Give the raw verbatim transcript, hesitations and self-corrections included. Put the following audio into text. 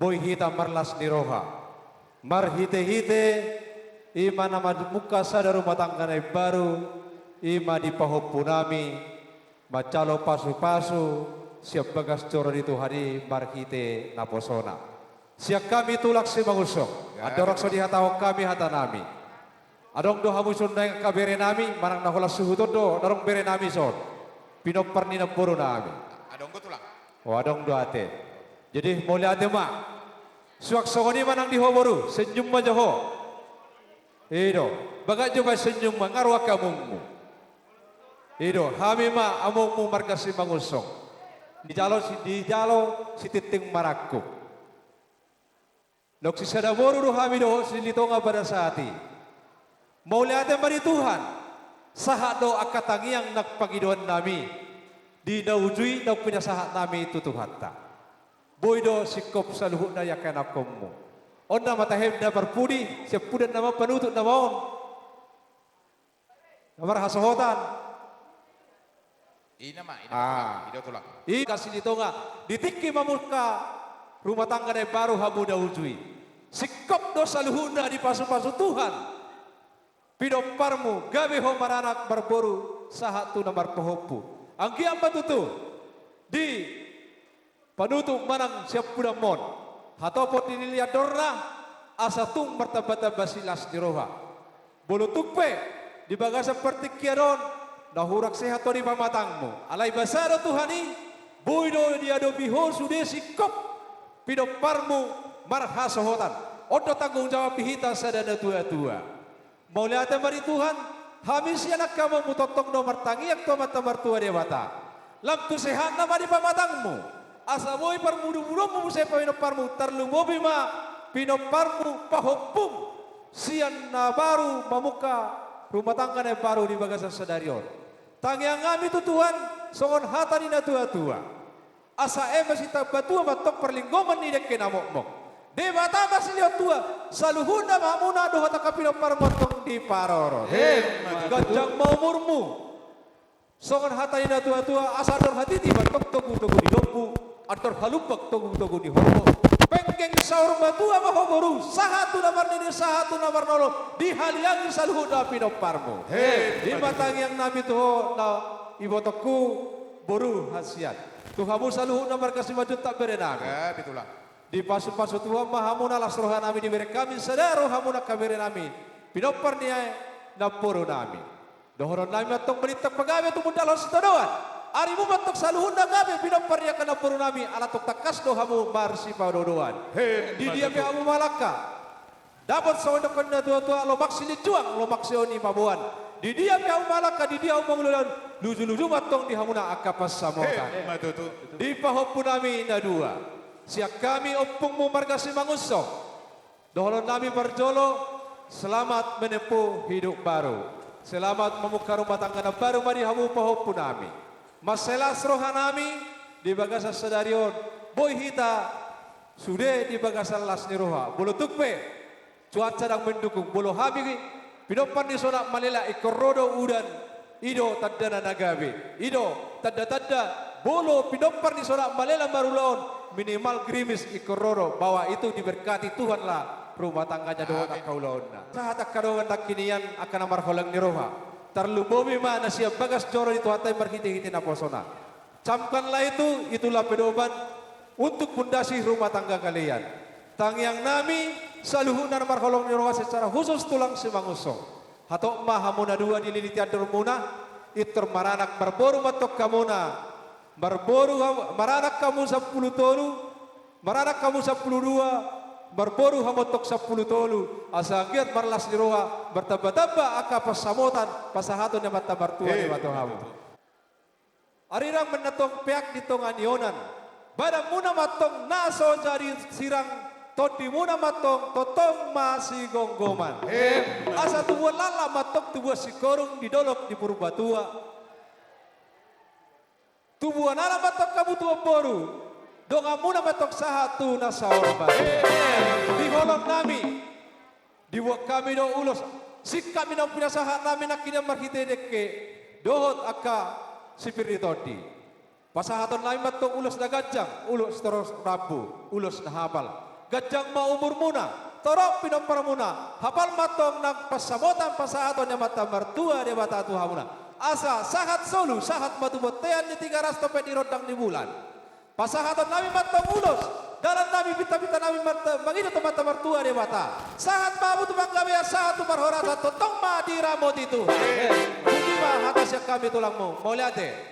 boi hita marlas ni roha. Marhite-hite i ma na mamungka sada rumah tangga na imbaru, i ma di pahompunami, manjalo pasu-pasu sian bagas joro ni Tuhan i marhite naposona. Sian hami tulang Simangunsong, andorang so dihatahon hami hatanami. Adong do hamu son naeng angka berenami, manang na holan suhut on do, na adong berenami son. Pinompar ni namborunami. Adong do tulang. O, adong do ate. Jadi, mauliate ma. Suang songon i ma nang di ho boru, senyum ma jo ho. I do, bagas jo baen senyum ma, nga ro angka amongmu. I do, hami ma amongmu marga Simangunsong. Dijalo si, dijalo Sitinting marangkup. Naung sisada boru do hami dohot Silitonga pada saat i. Mauliate ma di Tuhan, sahat do angka tangiang nang pangidoannami di na uju i naung pinasahatnami tu Tuhanta. Boi do singkop saluhutna i angka ianakhonmu. On nama tahe na marpudi, siampudan nama panutup nama on. Na marhasohotan. I nama, i nama, ah, tulang, i do tulang. I ma Silitonga, di tingki mamungka rumah tangga na imbaru hamu na uju i. Singkop do saluhutna dipasu-pasu Tuhan. Pinomparmu, gabe ho maranak marboru, sahat tu na marpahompu. Anggiat ma tutu. Di panutup manang siampudanmon. Hatop on dilili andorna, asa tung martamba-tamba silas ni roha. Molo tung pe, di bagasan partingkian on, na hurang sehat ho di pamatangmu. Alai basa do Tuhan i, boi do diadopi ho sude singkop, pinomparmu marhasohotan. On do tanggung jawab di hita sada na tua-tua. Mauliate ma di Tuhan, hami sian angka amongmu tongtong do martangiang tu Amanta Martua Debata. Lam tu sehatna ma di pamatangmu. Asa boi parmudu-muduonmu muse pinomparmu, tarlumobi ma pinomparmu pahompum. Sian na baru mamungka rumah tangga na baru di bagasan sadari on. Tangiang hami tu Tuhan, songon hata ni na tua-tua. Asa eme sitamba tua ma antong parlinggoman ni dengke na mokmok. Debata ma silehon tua, saluhutna ma hamuna dohot angka pinomparmu antong diparorot. Emma tutu. Ganjang ma umurmu. Songon hata ni na tua-tua, asa andor hatiti ma antong togu-togu ni dombu, andor halumpang togu-togu ni horbo. Penggeng saur matua ma ho boru, sahat tu na marnini, sahat tu na marnono, dihaliangi saluhutna pinomparmu. Emma tutu. I ma tangiangnami tu ho na ibotongku, boru hasian. Tu hamu saluhutna marga Simanjuntak berenami. Gabe tulang. Dipasu-pasu Tuhan ma hamu na las rohanami, dibereng hami sada rohamu nang haberenami. Pinompar ni namborunami. Dohononnami ma antong balintang pagabe tumundalhon sitadoan. Arimu ma antong saluhutna gabe pinompar ni angka namborunami, ala tung tangkas do hamu marsipadodoan. Emma tutu. Di dia pe hamu mangalangka. Dapot songon didok na tua-tua, lomak silinjuang, lomak sihahipaboan. Di dia pe hamu mangalangka, di dia hamu mangula ulaon, luju-luju ma antong di hamuna angka pansamotan. Emma tutu. Di pahompunami na dua. Sian hami ompungmu marga Simangunsong. Dohononnami parjolo, selamat menempuh hidup baru. Selamat mamungka rumah tangga na baru ma di hamu pahompunami. Mansai las rohanami, di bagasan sadari on, boi hita sude di bagasan las ni roha. Molo tung pe, cuaca ndang mendukung, molo hami pinompar ni Sonak Malela ingkon ro do udan, i do tandana na gabe, i do tanda-tanda, molo pinompar ni Sonak Malela marulaon, minimal grimis ingkon ro do, bahwa itu diberkati Tuhanlah rumah tangganya dohot angka ulaonna. Sahat angka dongan nangkin, angka na marholong ni roha. Tarlumobi ma na sian bagas joro ni Tuhanta i marhite-hite naposona. Camkanlah itu, itulah pedoman untuk pondasi rumah tangga kalian. Tangiangnami, saluhutna na marholong ni roha secara khusus tulang Simangunsong. Hatop ma hamu na dua dililiti andormuna, pintor maranak marboru ma antong hamuna, marboru ham-, maranak hamu sampulu tolu, maranak hamu sampulu dua, marboru hamu antong sampulu tolu, asa anggiat marlas ni roha, martamba-tamba angka pansamotan, pasahaton ni Amanta Martua Debata tu hamu. Arirang ma antong peak di tonga ni onan. Badanmuna ma antong na so jadi sirang, tondimuna ma antong tongtong masigomgoman. Emma. Asa tubuan laklak ma antong tubuan singkoru di dolok di Purbatua. Tubuan anak ma antong hamu tubuan boru. Donganmuna ma antong sahat tu na saur matua. Emma. Di holongnami. Dibuat hami do ulos, singkat ma naung pinasahatnami nangkin marhite dengke dohot angka sipir ni tondi. Pasahatonnami ma antong ulos na ganjang, ulos torop rambu, ulos na hapal. Ganjang ma umurmuna, torop pinomparmuna, hapal ma antong nang pansamotan pasahaton ni Amanta Martua Debata tu hamuna. Asa sahat solu, sahat ma tu bontean ni Tigaras, dompet ni rondang ni bulan. Pasahaton nami ma antong ulos, dalan nami, pinta-pinta nami mart-, mangido tu Amanta Martua Debata. Sahat ma hamu tu panggabean, sahat tu parhorasan, tongtong ma diramoti Tuhan. Puji ma hata sian hami tulangmu. Mauliate.